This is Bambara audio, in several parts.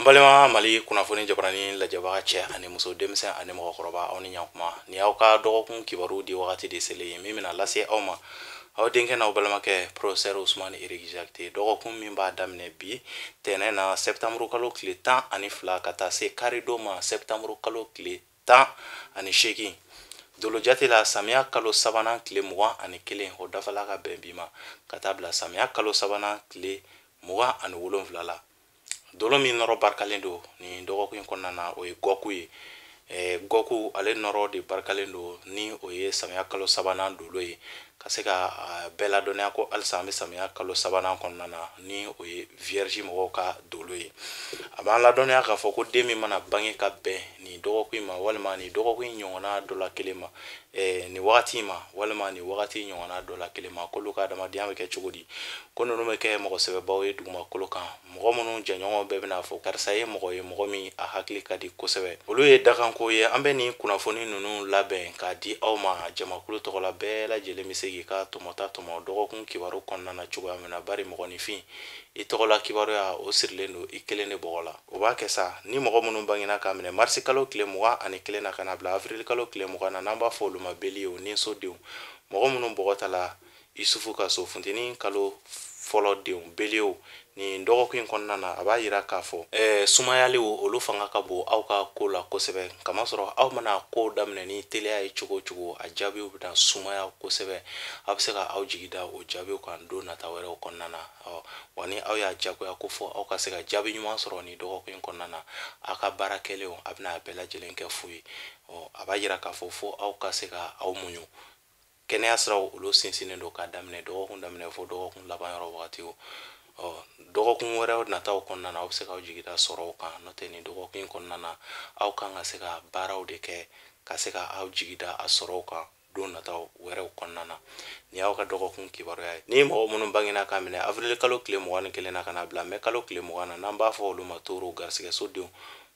Balima Mali kunnafoni jabarani lajɛbaga, cɛ ani muso, denmisɛn ani mɔgɔkɔrɔba, aw ni ɲankuma. Ni aw ka dɔgɔkun kibaru di wagati de selen ye, min bɛna lase aw ma, aw denkɛ n'aw balimakɛ, professeur Ousmane Eric Diakité. Dɔgɔkun min b'a daminɛ bi tɛnɛ na, septembre kalo tile 12, ka taa se karidon ma, septembre kalo tile 18, dolo jate la, samiya kalo sabanan tile 21, o dafala ka bɛn bi ma, ka taa bila samiya kalo sabanan tile 27 la. Dolo min nɔrɔ barikalen don nin dɔgɔkun in kɔnɔna na, o ye gɔku ye. Gɔku, ale nɔrɔ de barikalen don, ni o ye samiya kalo sabanan dolo ye. Ka se ka bɛɛ ladɔnniya ko halisa an bɛ samiya kalo sabanan kɔnɔna na, ni o ye vierge mɔgɔw ka dolo ye. A b'an ladɔnniya k'a fɔ ko den min mana bange ka bɛn nin dɔgɔkun in ma, walima nin dɔgɔkun in ɲɔgɔnna dɔ la kelen ma, nin wagati in ma, walima nin wagati ɲɔgɔnna dɔ la kelen ma, k'olu ka adamadenya bɛ kɛ cogo di? Ko ninnu bɛ kɛ mɔgɔ sɛbɛbaw ye dugumakolo kan, mɔgɔ minnu jɛɲɔgɔnw bɛɛ bɛna fɔ karisa ye mɔgɔ ye, mɔgɔ min a hakili ka di kosɛbɛ. Olu ye dakanko ye. An bɛ nin kunnafoni ninnu labɛn k'a di aw ma jamakulu tɔgɔ la. Bɛɛ lajɛlen bɛ se k'i ka tɔmɔta tɔmɔ dɔgɔkun kibaru kɔnɔna na cogoya min na, bari mɔgɔninfin, i tɔgɔla kibaruya, o sirilen don i kelen de bɔgɔ la. O b'a kɛ sa, ni mɔgɔ minnu bangena k'a minɛ marisi kalo tile 21 na ka na bila avril kalo tile 20 na, n'an b'a fɔ olu ma bélier, ni sodenw, mɔgɔ minnu bɔgɔ ta la Isufu ka so, funteni kalo fɔlɔ denw, bélier, nin dɔgɔkun in kɔnɔna na, a b'a yira k'a fɔ sumayaliw, olu fanga ka bon aw ka ko la kosɛbɛ, kamasɔrɔ aw mana ko daminɛ ni teliya ye cogo o cogo, a jaabiw bɛna sumaya kosɛbɛ. Aw bɛ se ka aw jigi da o jaabiw kan don nata wɛrɛw kɔnɔna na. Wa ni aw y'a jagoya ko fɔ aw ka se ka jaabi ɲuman sɔrɔ nin dɔgɔkun in kɔnɔna na, aw ka baara kɛlenw, a bɛna a bɛɛ lajɛlen kɛ fu ye. A b'a yira k'a fɔ fo aw ka se ka aw muɲu. Kɛnɛya siraw, olu sinsinnen don k'a daminɛ dɔgɔkun daminɛ fo dɔgɔkun laban yɔrɔ wagati. Dɔgɔkun wɛrɛw nataw kɔnɔna na, aw bɛ se k'aw jigi da sɔrɔw kan. N'o tɛ, nin dɔgɔkun in kɔnɔna na, aw kan ka se ka baaraw de kɛ ka se ka aw jigi da a sɔrɔw kan don nataw wɛrɛw kɔnɔna na. Nin y'aw ka dɔgɔkun kibaruya ye. Ni mɔgɔ minnu bangena k'a minɛ avril kalo tile 21 na ka na bila mɛ kalo tile 20 na, n'an b'a fɔ olu ma toro, garisigɛso denw,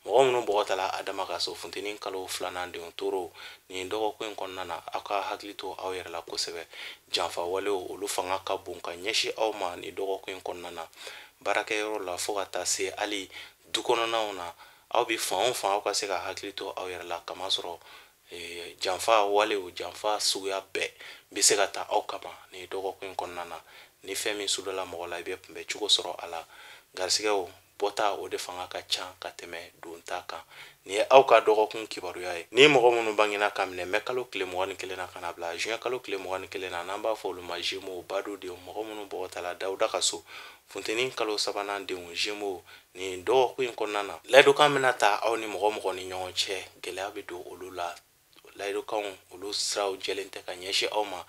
mɔgɔ minnu bɔgɔ ta la Adama ka so, funteni kalo filanan denw, toro, nin dɔgɔkun in kɔnɔna na, aw ka hakili to aw yɛrɛ la kosɛbɛ. Janfa walew, olu fanga ka bon ka ɲɛsin aw ma nin dɔgɔkun in kɔnɔna na. Baarakɛyɔrɔ la, fo ka taa se hali du kɔnɔnaw na, aw bɛ fan o fan, aw ka se ka hakili to aw yɛrɛ la, kamasɔrɔ janfa walew, janfa suguya bɛɛ bɛ se ka ta aw kama nin dɔgɔkun in kɔnɔna na. Ni fɛn min sudala mɔgɔ la, i bɛ kunbɛ cogo sɔrɔ a la. Garisigɛw bɔta, o de fanga ka ca ka tɛmɛ donta kan. Nin ye aw ka dɔgɔkun kibaruya ye. Ni mɔgɔ minnu bangena ka minɛ mɛ kalo tile 21 na ka na bila juin kalo tile 21 na, n'an b'a fɔ olu ma Gémeaux, badu denw, mɔgɔ minnu bɔgɔ ta la Dawuda ka so, funteni kalo sabanan denw, Gémeaux, nin dɔgɔkun in kɔnɔna na, layidukan bɛna ta aw ni mɔgɔ mɔgɔ ni ɲɔgɔn cɛ, gɛlɛya bɛ don olu la. Layidukanw, olu siraw jɛlen tɛ ka ɲɛsin aw ma.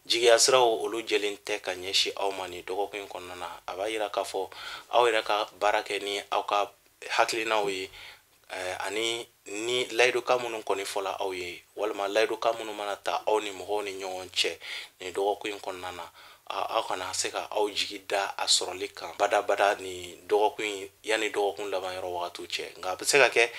Jigiya siraw, olu jɛlen tɛ ka ɲɛsin aw ma nin dɔgɔkun in kɔnɔna na. A b'a yira k'a fɔ aw yɛrɛ ka baara kɛ ni aw ka hakilinaw ye, ani ni layidukan minnu kɔni fɔla aw ye, walima layidukan minnu mana ta aw ni mɔgɔw ni ɲɔgɔn cɛ nin dɔgɔkun in kɔnɔna na, aw kana se ka aw jigi da a sɔrɔli kan badabada nin dɔgɔkun in, yanni dɔgɔkun laban yɔrɔ wagatiw cɛ. Nka a bɛ se ka kɛ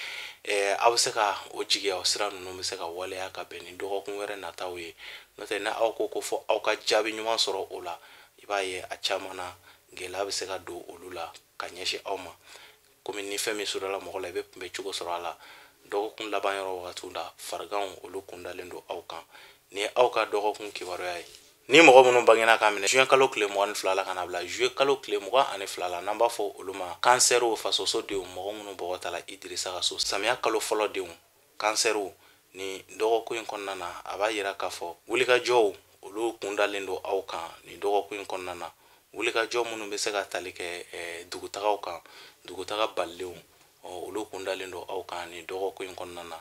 aw bɛ se ka o jigiya sira ninnu bɛ se ka waleya ka bɛn ni dɔgɔkun wɛrɛ nataw ye. N'o tɛ, ni aw ko ko fɔ aw ka jaabi ɲuman sɔrɔ o la, i b'a ye a caman na, gɛlɛya bɛ se ka don olu la ka ɲɛsin aw ma, komi ni fɛn min sudala mɔgɔ la, i bɛ kunbɛ cogo sɔrɔ a la. Dɔgɔkun laban yɔrɔ wagatiw la, fariganw, olu kundalen don aw kan. Nin ye aw ka dɔgɔkun kibaruya ye. Ni mɔgɔ minnu bangena k'a minɛ juin kalo tile 22 la ka na bila juillet kalo tile 22 la, n'an b'a fɔ olu ma kansɛriw, fasoso denw, mɔgɔ minnu bɔgɔ ta la Idirisa ka so, samiya kalo fɔlɔ denw, kansɛriw, nin dɔgɔkun in kɔnɔna na, a b'a yira k'a fɔ wulikajɔw, olu kundalen don aw kan nin dɔgɔkun in kɔnɔna na. Wulikajɔ minnu bɛ se ka tali kɛ dugutagaw kan, dugutaga balilenw, olu kundalen don aw kan nin dɔgɔkun in kɔnɔna na.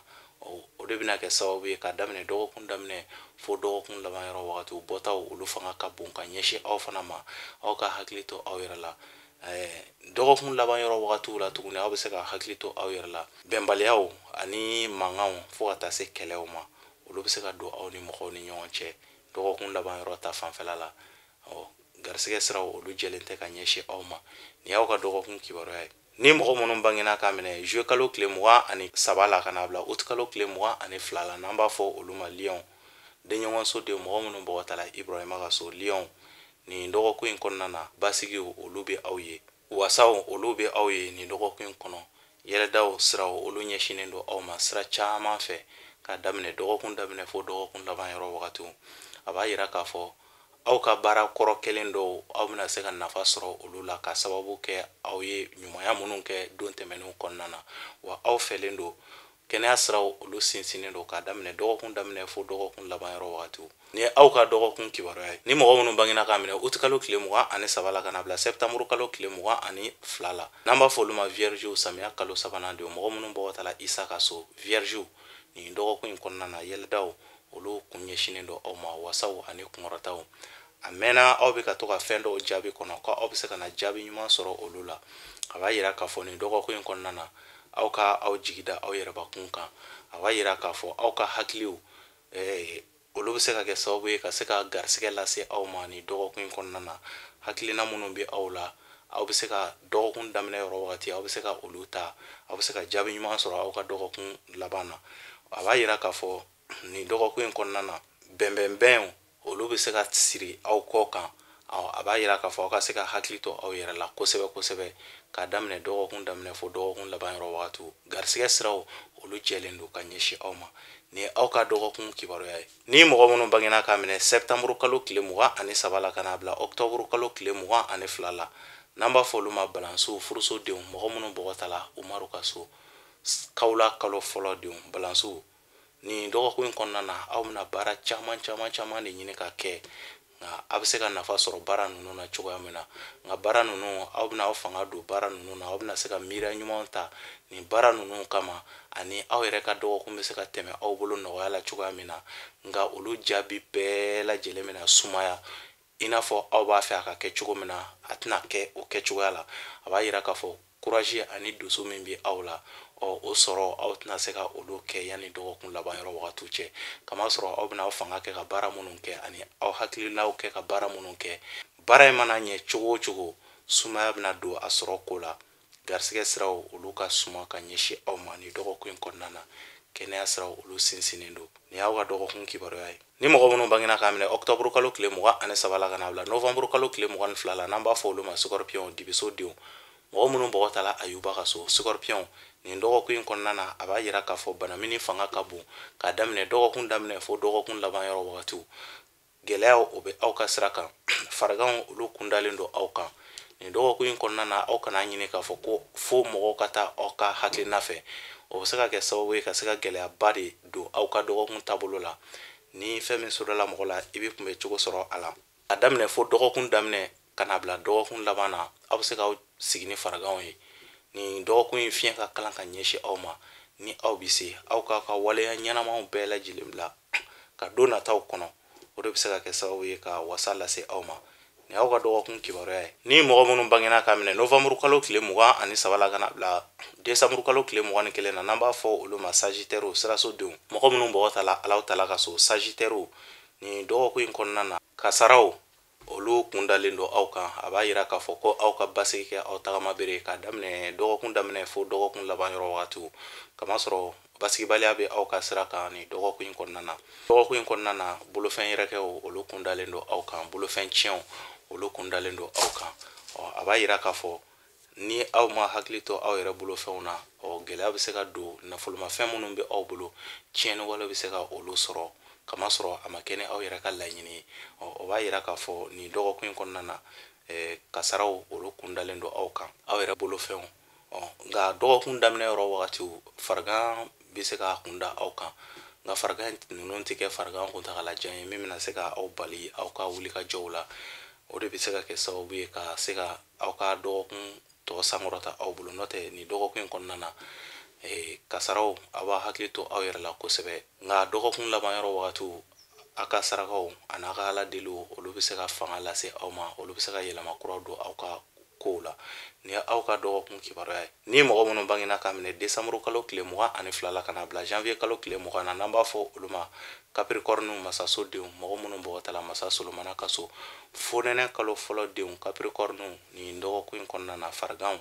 O de bɛna kɛ sababu ye, ka daminɛ dɔgɔkun daminɛ fo dɔgɔkun laban yɔrɔ wagatiw, bɔtaw, olu fanga ka bon ka ɲɛsin aw fana ma. Aw ka hakili to aw yɛrɛ la dɔgɔkun laban yɔrɔ wagatiw la. Tuguni, aw bɛ se ka hakili to aw yɛrɛ la, bɛnbaliyaw ani mankanw, fo ka taa se kɛlɛw ma, olu bɛ se ka don aw ni mɔgɔw ni ɲɔgɔn cɛ dɔgɔkun laban yɔrɔ ta fanfɛla la. Garisigɛ siraw, olu jɛlen tɛ ka ɲɛsin aw ma. Nin y'aw ka dɔgɔkun kibaruya ye. Ni mɔgɔ minnu bangena k'a minɛ juillet kalo tile 23 la ka na bila août kalo tile 22 la, n'an b'a fɔ olu ma lion, denɲɔgɔnso den, mɔgɔ minnu bɔgɔ ta la Ibrahima ka so, lion, nin dɔgɔkun in kɔnɔna na, basigiw, olu bɛ aw ye, wasaw, olu bɛ aw ye nin dɔgɔkun in kɔnɔ. Yɛlɛdaw siraw olu ɲɛsinnen don aw ma sira caman fɛ k'a daminɛ dɔgɔkun daminɛ fo dɔgɔkun laban yɔrɔ wagatiw. A b'a yira k'a fɔ aw ka baara kɔrɔ kelen dɔw aw bɛna se ka nafa sɔrɔ olu la ka sababu kɛ aw ye ɲumanya minnu kɛ don tɛmɛnenw kɔnɔna na. Wa aw fɛlen don kɛnɛya siraw olu sinsinnen don k'a daminɛ dɔgɔkun daminɛ fo dɔgɔkun laban yɔrɔ wagatiw. Ni ye aw ka dɔgɔkun kibaruya ye. Ni mɔgɔ minnu bangena k'a minɛ uti kalo tile 23 la ka na bila sɛptanburu kalo tile 22 la, n'an b'a fɔ olu ma viergew, samiya kalo sabanan don. Mɔgɔ minnu bɔgɔ ta la Isa ka so, viergew, nin dɔgɔkun in kɔnɔna na yɛlɛdaw olu kun ɲɛsinnen don aw ma, wasaw ani kunkɔrɔtaw. A mɛnna aw bɛ ka to ka fɛn dɔw jaabi kɔnɔ ko aw bɛ se ka na jaabi ɲuman sɔrɔ olu la. A b'a yira k'a fɔ nin dɔgɔkun in kɔnɔna na aw ka aw jigi da aw yɛrɛbakun kan. A b'a yira k'a fɔ aw ka hakiliw olu bɛ se ka kɛ sababu ye ka se ka garisɛgɛ lase aw ma nin dɔgɔkun in kɔnɔna na. Hakilina minnu bɛ aw la, aw bɛ se ka dɔgɔkun daminɛ yɔrɔ wagati aw bɛ se ka olu ta, aw bɛ se ka jaabi ɲuman sɔrɔ aw ka dɔgɔkun laban na. A b'a yira k'a fɔ nin dɔgɔkun in kɔnɔna na bɛnbɛnbɛnw olu bɛ se ka siri aw kɔ kan. A b'a yira k'a fɔ aw ka se ka hakili to aw yɛrɛ la kosɛbɛ kosɛbɛ k'a daminɛ dɔgɔkun daminɛ fo dɔgɔkun laban yɔrɔ wagatiw. Garisɛgɛ siraw olu jɛlen don ka ɲɛsin aw ma. Nin ye aw ka dɔgɔkun kibaruya ye. Ni mɔgɔ minnu bangena k'a minɛ sɛptanburu kalo tile 23 la ka n'a bila ɔkutɔburu kalo tile 22 la, n'an b'a fɔ olu ma balansiw, furuso denw, mɔgɔ minnu bɔgɔ ta la Umaru ka so, kawula kalo fɔlɔ denw, balansiw, nin dɔgɔkun in kɔnɔna na aw bɛna baara caman caman caman de ɲini ka kɛ, nka a bɛ se ka nafa sɔrɔ baara ninnu na cogoya min na. Nka baara ninnu aw bɛna aw fanga don baara ninnu na, aw bɛna se ka miiriya ɲumanw ta nin baara ninnu kama, ani aw yɛrɛ ka dɔgɔkun bɛ se ka tɛmɛ aw bolo nɔgɔya la cogoya min na. Nka olu jaabi bɛɛ lajɛlen bɛna sumaya i n'a fɔ aw b'a fɛ a ka kɛ cogo min na, a tɛna kɛ o kɛcogoya la. A b'a yira k'a fɔ courage ani dusu min bɛ aw la, o sɔrɔ aw tɛna se ka olu kɛ yanni dɔgɔkun laban yɔrɔ wagatiw cɛ. Kamasɔrɔ aw bɛna aw fanga kɛ ka baara minnu kɛ ani aw hakilinaw kɛ ka baara minnu kɛ, baara in mana ɲɛ cogo o cogo, sumaya bɛna don a sɔrɔ ko la. Garisɛgɛ siraw olu ka suma ka ɲɛsin aw ma nin dɔgɔkun in kɔnɔna na. Kɛnɛya siraw olu sinsinnen don. Nin y'aw ka dɔgɔkun kibaruya ye. Ni mɔgɔ minnu bangena k'a minɛ ɔkutɔburu kalo tile 23 la ka n'a bila novanburu kalo tile 22 la, n'an b'a fɔ olu ma scorpion, dibiso denw, mɔgɔ minnu bɔgɔ ta la Ayuba ka so, scorpion, nin dɔgɔkun in kɔnɔna na a b'a yira k'a fɔ banamini fanga ka bon k'a daminɛ dɔgɔkun daminɛ fo dɔgɔkun laban yɔrɔ wagatiw. Gɛlɛyaw o bɛ aw ka sira kan, fariganw olu kundalen don aw kan. Nin dɔgɔkun in kɔnɔna na aw kana ɲini k'a fɔ ko fo mɔgɔw ka taa aw ka hakilina fɛ. O bɛ se ka kɛ sababu ye ka se ka gɛlɛyaba de don aw ka dɔgɔkun taabolo la. Ni fɛn min sɔrɔla mɔgɔ la, i bɛ kunbɛ cogo sɔrɔ a la. A daminɛ fo dɔgɔkun daminɛ ka na bila dɔgɔkun laban na, aw bɛ se k'aw sigi ni fariganw ye. Nin dɔgɔkun in fiɲɛ ka kalan ka ɲɛsin aw ma. Ni aw bɛ se, aw k'aw ka waleya ɲɛnamaw bɛɛ lajɛlen bila ka don nataw kɔnɔ. O de bɛ se ka kɛ sababu ye ka wasa lase aw ma. Nin y'aw ka dɔgɔkun kibaruya ye. Ni mɔgɔ minnu bangena k'a minɛ novanburu kalo tile 23 la ka na bila desanburu kalo tile 21 na, n'an b'a fɔ olu ma sagittaire, siraso denw, mɔgɔ minnu bɔgɔ ta la Alahu Taala ka so, sagittaire, nin dɔgɔkun in kɔnɔna na kasaraw olu kundalen don aw kan. A b'a yira k'a fɔ ko aw ka basigi kɛ aw tagama bere k'a daminɛ dɔgɔkun daminɛ fo dɔgɔkun laban yɔrɔ wagatiw. Kamasɔrɔ basigibaliya bɛ aw ka sira kan nin dɔgɔkun in kɔnɔna na. Dɔgɔkun in kɔnɔna na bolofɛn yɛrɛkɛw olu kundalen don aw kan, bolofɛn tiɲɛw olu kundalen don aw kan. A b'a yira k'a fɔ ni aw ma hakili to aw yɛrɛ bolofɛnw na, gɛlɛya bɛ se ka don nafolomafɛn minnu bɛ aw bolo, tiɲɛni wale bɛ se ka olu sɔrɔ, kamasɔrɔ a ma kɛ ni aw yɛrɛ ka laɲini ye. O b'a yira k'a fɔ nin dɔgɔkun in kɔnɔna na, kasaraw olu kundalen don aw kan, aw yɛrɛ bolofɛnw. Nka dɔgɔkun daminɛ yɔrɔ wagatiw, farigan bɛ se ka kunda aw kan. Nka farigan ninnu tɛ kɛ farigan kuntagalajan ye min bɛna se ka aw bali aw ka wuli ka jɔw la. O de bɛ se ka kɛ sababu ye ka se ka aw ka dɔgɔkun tɔ sankɔrɔta aw bolo. N'o tɛ nin dɔgɔkun in kɔnɔna na, kasaraw aw b'a hakili to aw yɛrɛ la kosɛbɛ. Nka dɔgɔkun laban yɔrɔ wagatiw, aw ka sarakaw ani aw ka ala deliw olu bɛ se ka fanga lase aw ma, olu bɛ se ka yɛlɛma kuraw don aw ka kow la. Ni aw ka dɔgɔkun kibaruya ye. Ni mɔgɔ minnu bangena k'a minɛ desanburu kalo tile 22 la ka na bila janvier kalo tile 20 na, n'an b'a fɔ olu ma Capricorne, masaso denw, mɔgɔ minnu bɔgɔ ta la masa Solomana ka so, fonɛnɛ kalo fɔlɔ denw, Capricorne, nin dɔgɔkun in kɔnɔna na fariganw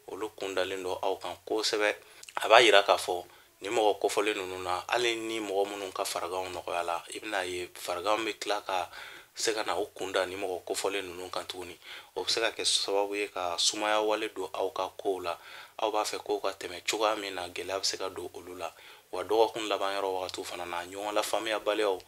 olu kundalen don aw kan kosɛbɛ. A b'a yira k'a fɔ ni mɔgɔ kofɔlen ninnu na, hali ni mɔgɔ minnu ka fariganw nɔgɔya la, i bɛna ye fariganw bɛ tila ka se ka na aw kunda ni mɔgɔ kofɔlen ninnu kan tuguni. O bɛ se ka kɛ sababu ye ka sumaya wale don aw ka kow la. Aw b'a fɛ kow ka tɛmɛ cogoya min na, gɛlɛya bɛ se ka don olu la. Wa dɔgɔkun laban yɔrɔ wagatiw fana na, ɲɔgɔn lafaamuyabaliyaw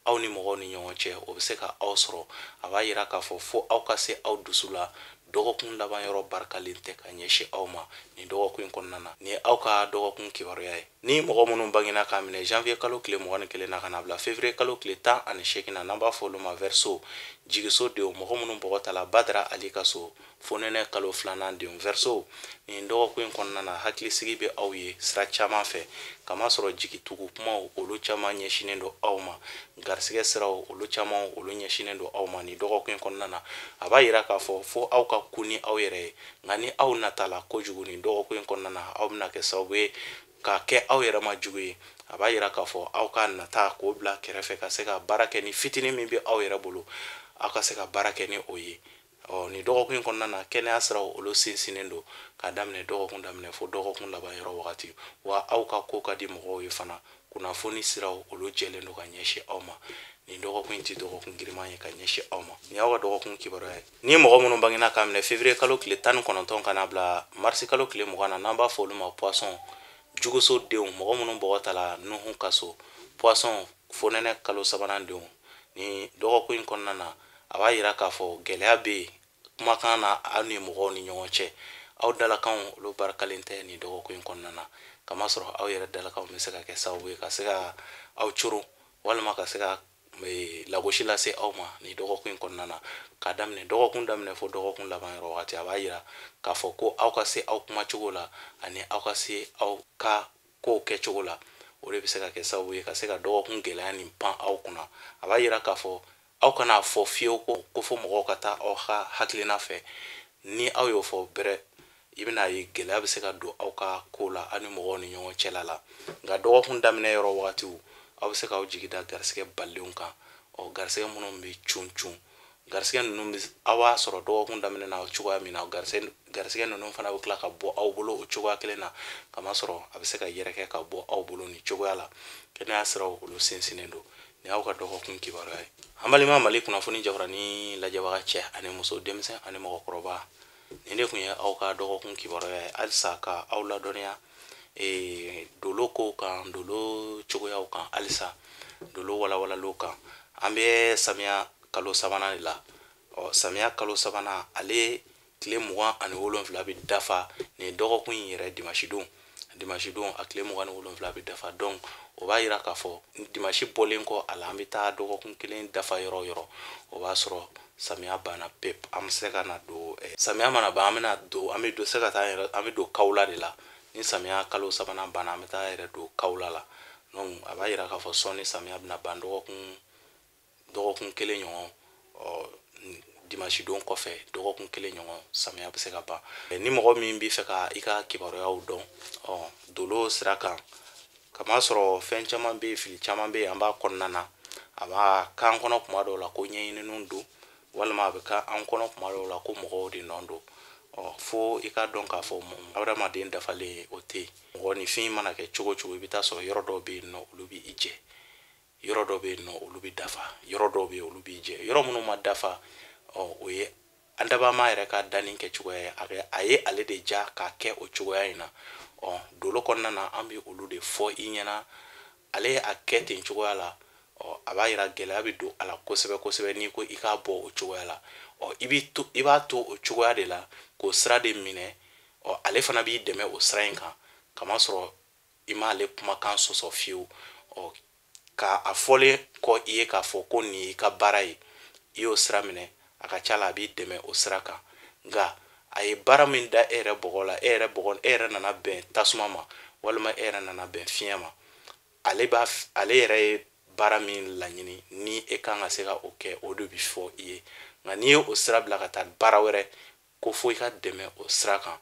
aw ni mɔgɔw ni ɲɔgɔn cɛ, o bɛ se ka aw sɔrɔ. A b'a yira k'a fɔ fo aw ka se aw dusu la. Dɔgɔkun laban yɔrɔ barikalen tɛ ka ɲɛsin aw ma nin dɔgɔkun in kɔnɔna na. Nin ye aw ka dɔgɔkun kibaruya ye. Ni mɔgɔ minnu bangena k'a minɛ janvier kalo tile 21 na ka na bila février kalo tile 18 na, n'an b'a fɔ olu ma Verseau, jigiso denw, mɔgɔ minnu bɔgɔ ta la Badara Ali ka so, fonɛnɛ kalo 2nan denw, Verseau, nin dɔgɔkun in kɔnɔna na hakilisigi bɛ aw ye sira caman fɛ, kamasɔrɔ jigitugu kumaw olu caman ɲɛsinnen don aw ma, garisɛgɛ siraw olu caman olu ɲɛsinnen don aw ma nin dɔgɔkun in kɔnɔna na. A b'a yira k'a fɔ fo aw ka kun ni aw yɛrɛ ye, nka ni aw natala kojugu nin dɔgɔkun in kɔnɔna na, aw bɛna kɛ sababu ye k'a kɛ aw yɛrɛ ma jugu ye. A b'a yira k'a fɔ aw ka nata k'o bila kɛrɛfɛ ka se ka baara kɛ ni fitinin min bɛ aw yɛrɛ bolo, aw ka se ka baara kɛ ni o ye. Nin dɔgɔkun in kɔnɔna na, kɛnɛya siraw olu sinsinnen don k'a daminɛ dɔgɔkun daminɛ fo dɔgɔkun laban yɔrɔ wagati. Wa aw ka ko ka di mɔgɔw ye fana, kunnafoni siraw olu jɛlen don ka ɲɛsin aw ma. Nin dɔgɔkun in tɛ dɔgɔkun giriman ye ka ɲɛsin aw ma. Nin y'aw ka dɔgɔkun kibaruya ye. Ni mɔgɔ minnu bangena k'a minɛ février kalo tile 19 ka na bila mars kalo tile 20 na, n'an b'a fɔ olu ma poisson, juguso denw, mɔgɔ minnu bɔgɔ ta la Nuhu ka so, poisson, fonɛnɛ kalo 3nan denw, nin dɔgɔkun in kɔnɔna na, a b'a yira k'a fɔ gɛlɛya bɛ yen kumakan na aw ni mɔgɔw ni ɲɔgɔn cɛ. Aw dalakanw olu barikalen tɛ nin dɔgɔkun in kɔnɔna na, kamasɔrɔ aw yɛrɛ dalakanw bɛ se ka kɛ sababu ye ka se ka aw coron walima ka se ka lagosi lase aw ma nin dɔgɔkun in kɔnɔna na. K'a daminɛ dɔgɔkun daminɛ fo dɔgɔkun laban yɔrɔ wagati, a b'a yira k'a fɔ ko aw ka se aw kumacogo la ani aw ka se aw ka kow kɛcogo la, o de bɛ se ka kɛ sababu ye ka se ka dɔgɔkun gɛlɛya nin pan aw kunna. A b'a yira k'a fɔ aw kana fɔ fiyewu ko fo mɔgɔw ka taa aw ka hakilina fɛ. Ni aw y'o fɔ bɛrɛ, i bɛna ye gɛlɛya bɛ se ka don aw ka ko la aw ni mɔgɔw ni ɲɔgɔn cɛla la. Nka dɔgɔkun daminɛ yɔrɔ wagatiw, aw bɛ se k'aw jigi da garisɛgɛ balilenw kan. Garisɛgɛ minnu bɛ cun cun, garisɛgɛ ninnu bɛ aw b'a sɔrɔ dɔgɔkun daminɛ na cogoya min na, garisɛgɛ ninnu fana bɛ tila ka bɔ aw bolo o cogoya kelen na, kamasɔrɔ a bɛ se ka yɛrɛkɛ ka bɔ aw bolo nin cogoya la. Kɛnɛya siraw olu sinsinnen don. Nin y'aw ka dɔgɔkun kibaruya ye. An balima Mali kunnafoni jabaranin lajɛbaga cɛ ani muso, denmisɛn ani mɔgɔkɔrɔba, nin de tun ye aw ka dɔgɔkun kibaruya ye. Halisa ka aw ladɔnniya dolo kow kan, dolo cogoyaw kan, halisa dolo walawalaliw kan. An bɛ samiya kalo 3nan de la. Samiya kalo 3nan ale tile 27 bɛ dafa nin dɔgɔkun in yɛrɛ dimanche don. Dimanche don a tile 27 bɛ dafa. Donc o b'a yira k'a fɔ dimanche bɔlen kɔ a la, an bɛ taa dɔgɔkun kelen dafa yɔrɔ o yɔrɔ, o b'a sɔrɔ samiya banna pep. An bɛ se ka na don samiya mana ban, an bɛna don, an bɛ don se ka taa yɛrɛ, an bɛ don kawula de la. Ni samiya kalo 3nan banna, an bɛ taa yɛrɛ don kawula la. Donc a b'a yira k'a fɔ sɔɔni samiya bɛna ban dɔgɔkun kelen ɲɔgɔn. Dimanche don kɔfɛ dɔgɔkun kelen ɲɔgɔn samiya bɛ se ka ban. Ni mɔgɔ min b'i fɛ ka i ka kibaruyaw dɔn, dolo sira kan, kamasɔrɔ fɛn caman bɛ yen, fili caman bɛ yen an b'a kɔnɔna na. A b'a k'an kɔnɔ kuma dɔw la ko ɲɛɲininiw don, walima a bɛ k'an kɔnɔ kuma dɔw la ko mɔgɔw de nɔ don. Fo i k'a dɔn k'a fɔ hadamaden dafalen o tɛ yen. Mɔgɔninfin mana kɛ cogo o cogo, i bɛ taa sɔrɔ yɔrɔ dɔw bɛ yen nɔ olu bɛ i jɛ, yɔrɔ dɔw bɛ yen nɔ olu bɛ dafa, yɔrɔ dɔw bɛ yen olu b'i jɛ. Yɔrɔ minnu ma dafa, o ye an dabama yɛrɛ ka danni kɛ cogoya ye, a ye ale de ja k'a kɛ o cogoya in na. Dolo kɔnɔna na, an bɛ olu de fɔ i ɲɛna. Ale ye a kɛ ten cogoya la, a b'a yira gɛlɛya bɛ don a la kosɛbɛ kosɛbɛ n'i ko i k'a bɔ o cogoya la. I b'a to o cogoya de la k'o sira de minɛ. Ale fana b'i dɛmɛ o sira in kan, kamasɔrɔ i m'ale kumakan sɔsɔ fiyewu. Ka a fɔlen kɔ i ye k'a fɔ ko nin y'i ka baara ye, i y'o sira minɛ, a ka ca la a b'i dɛmɛ o sira kan. Nka a ye baara min da e yɛrɛ bɔgɔ la, e yɛrɛ nana bɛn tasuma ma, walima e yɛrɛ nana bɛn fiɲɛ ma, ale yɛrɛ ye baara min laɲini ni e kan ka se ka o kɛ, o de bɛ fɔ i ye. Nka n'i ye o sira bila ka taa baara wɛrɛ ko fo i ka dɛmɛ o sira kan,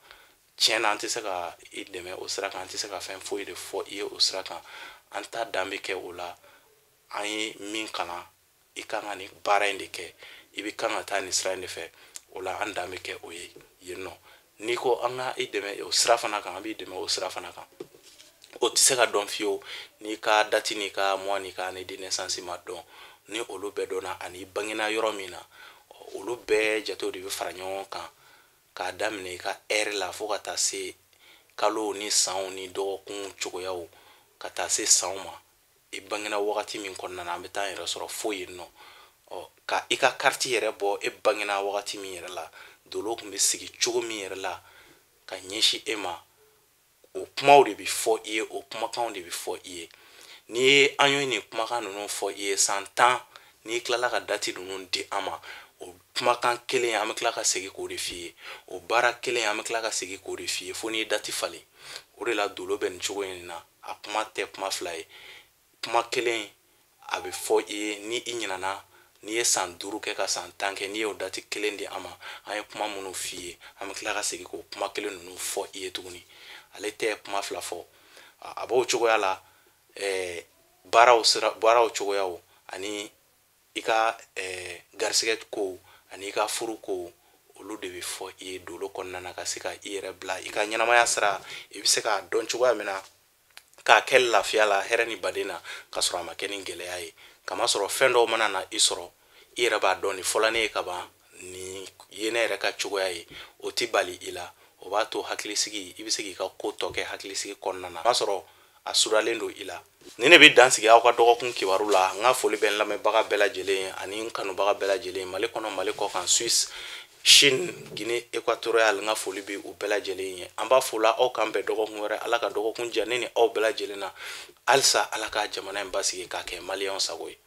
tiɲɛ na an tɛ se ka i dɛmɛ o sira kan, an tɛ se ka fɛn foyi de fɔ i ye o sira kan. An ta dan bɛ kɛ o la. An ye min kalan, i kan ka nin baara in de kɛ, i bɛ kan ka taa nin sira in de fɛ, o la an dan bɛ kɛ o ye yen nɔ. N'i ko an ka i dɛmɛ o sira fana kan, an b'i dɛmɛ o sira fana kan. O tɛ se ka dɔn fiyewu n'i ka date n'i ka mois n'i ka année de naissance ma dɔn. Ni olu bɛɛ dɔnna ani i bangena yɔrɔ min na, olu bɛɛ jatew de bɛ fara ɲɔgɔn kan k'a daminɛ i ka ɛri la fo ka taa se kalo ni sanw ni dɔgɔkun cogoyaw, ka taa se sanw ma. I bangena wagati min kɔnɔna na, an bɛ taa an yɛrɛ sɔrɔ fo yen nɔ. Ka i ka kariti yɛrɛ bɔ, e bangena wagati min yɛrɛ la, dolo tun bɛ sigi cogo min yɛrɛ la ka ɲɛsin e ma, o kumaw de bɛ fɔ i ye, o kumakanw de bɛ fɔ i ye. N'i ye an ye nin kumakan ninnu fɔ i ye san 10, n'i tilala ka dati ninnu di an ma, o kumakan kelen an bɛ tila ka segin k'o de f'i ye, o baara kelen an bɛ tila ka segin k'o de f'i ye, fo n'i ye dati falen. O de la dolo bɛ nin cogo in na, a kuma tɛ kuma fila ye, kuma kelen a bɛ fɔ i ye. Ni i ɲinana, n'i ye san 5 kɛ ka san 10 kɛ, n'i y'o dati kelen di an ma, an ye kuma minnu f'i ye, an bɛ tila ka segin k'o kuma kelen ninnu fɔ i ye tuguni. Ale tɛ kuma fila fɔ. A b'o cogoya la, baaraw sira, baaraw cogoyaw ani i ka garisɛgɛ kow ani i ka furu kow, olu de bɛ fɔ i ye dolo kɔnɔna na, ka se ka i yɛrɛ bila i ka ɲɛnamaya sira, i bɛ se k'a dɔn cogoya min na k'a kɛ lafiya la, hɛrɛ ni baden na, k'a sɔrɔ a ma kɛ ni gɛlɛya ye. Kamasɔrɔ fɛn dɔw mana na i sɔrɔ, i yɛrɛ b'a dɔn nin fɔla ne ye ka ban, nin ye ne yɛrɛ ka cogoya ye, o ti bali i la. O b'a to hakilisigi, i bɛ se k'i ka ko tɔ kɛ hakilisigi kɔnɔna na, o b'a sɔrɔ a suralen don i la. Ni ne bɛ dan sigi aw ka dɔgɔkun kibaru la. N ka foli bɛ n lamɛnbaga bɛɛ lajɛlen ani n kanubaga bɛɛ lajɛlen, Mali kɔnɔ, Mali kɔ kan, Suisse, Chine, Guinée équatoriale, n ka foli bɛ u bɛɛ lajɛlen ye. An b'a fɔ la aw k'an bɛn dɔgɔkun wɛrɛ. Ala ka dɔgɔkun diya ne ni aw bɛɛ lajɛlen na. Halisa Ala ka jamana in basigi k'a kɛ maliyɛnw sago ye.